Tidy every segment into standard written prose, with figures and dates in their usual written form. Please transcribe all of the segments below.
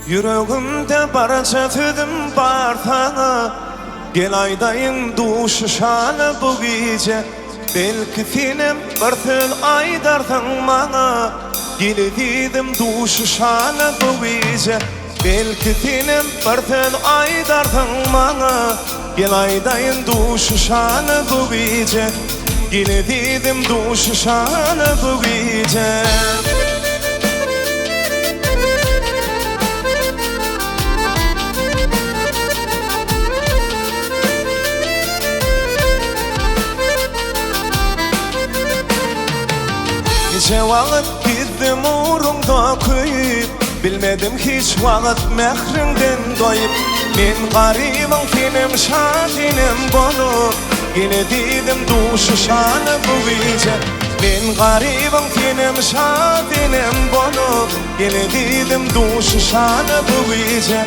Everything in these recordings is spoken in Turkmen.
Ýüregimde barja sözüm bar saňa, Gel aýdaýyn duşuşaly bu gije. Belki senem bir söz aýdarsyň maňa, Gel ezizim duşuşaly bu gije. Belki senem bir söz aýdarsyň maňa, Gel aýdaýyn duşuşaly bu gije. Gel ezizim duşuşaly bu gije. Niçe wagt gizdim ugruňda köýüp, Bilmedim hiç wagt mähriňden doýup. Men garybyň senem şa senem bolup, Gel ezizim duşuşaly bu gije. Men garybyň senem şa senem bolup, Gel ezizim duşuşaly bu gije.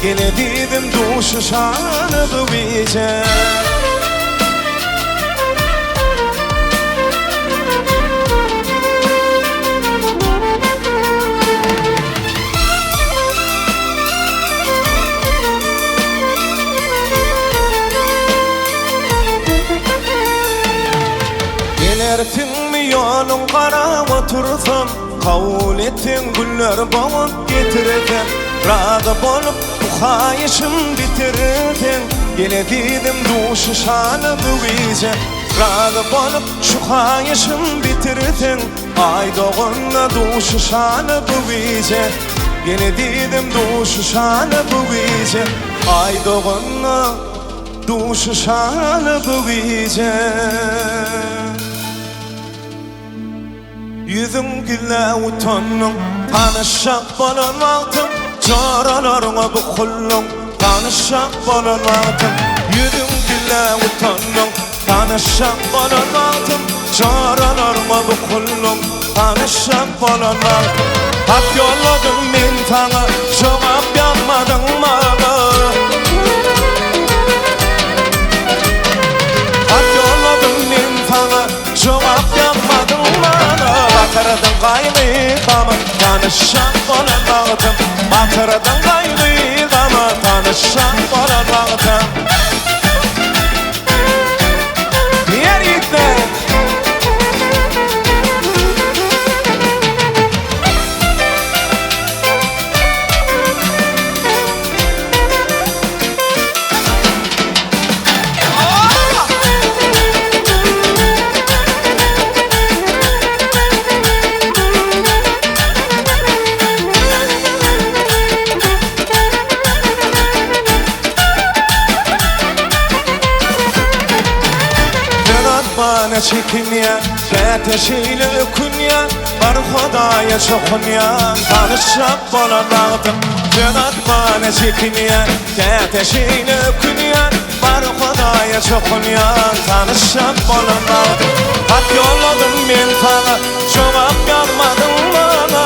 Gel ezizim duşuşaly bu gije. Gelersiňmi ýoluň garap otursam, Kabul etseň güller bogup getirsem, Razy bolup bu haýyşym bitirseň, Gel ezizim duşuşaly bu gije. Razy bolup şu haýyşym bitirseň, Aý doganda duşuşaly bu gije. Gel ezizim duşuşaly bu gije. Aý doganda duşuşaly bu gije. Ýüzüň gizlä utandyň, tanyşjak bolan wagtyň, Joralaryňa bukuldyň, tanyşjak bolan wagtyň. Ýüzüň gizlä utandyň, tanyşjak bolan wagtyň, Joralaryňa bukuldyň, tanyşjak bolan wagtyň. Hat ýolladym men saňa, jogap ýazmadyň maňa. Hat ýolladym men saňa, Jogap ýazmadyň maňa Batyrdyň gaýgy gama Tanyşjak bolan wagtym Batyrdyň gaýgy gama Tanyşjak bolan wagtym Diýer ýigitler. Sen atmana çekinýän, käte şeýle ökünýän, Bar Hudaýa çokunýan, tanyşjak bolan wagtym. Söz atmana çekinýän, Käte şeýle ökünýän, Bar Hudaýa çokunýan, Tanyşjak bolan wagtym. Hat ýolladym men saňa, Jogap ýazmadyň maňa.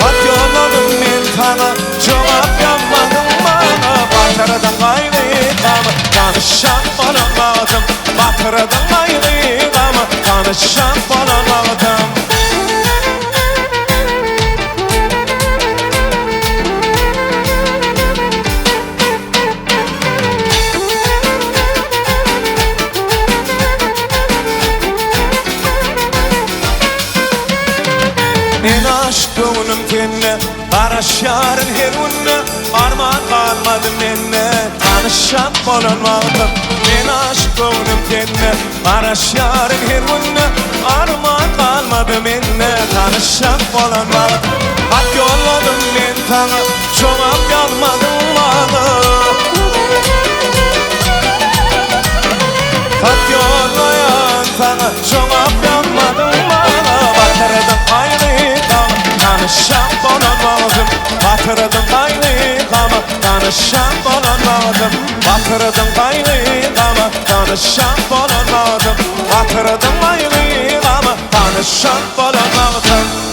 Hat ýolladym men saňa, Jogap ýazmadyň maňa. Batyrdyň gaýgy-gama, Tanyşjak bolan wagtym. Batyrdyň gaýgy-gama, Tanyşjak bolan wagtym. Men aşyk göwnüm sende, Garaşýaryn her günde, Arman galmady mende, Tanyşjak bolan wagtym. Men aşyk göwnüm sende, Garaşýaryn her günde, Arman galmady mende, Tanyşjak bolan wagtym. Hat ýolladym men saňa, Jogap ýazmadyň maňa. Hat ýollaýan saňa, Jogap ýazmadyň maňa. Batyrdyň gaýgy-gama, Tanyşjak bolan wagtym. Batyrdyň gaýgy-gama, Tanyşjak bolan wagtym. Batyrdyň gaýgy-gama, Tanyşjak bolan wagtym. Batyrdyň gaýgy-gama, Tanyşjak bolan wagtym.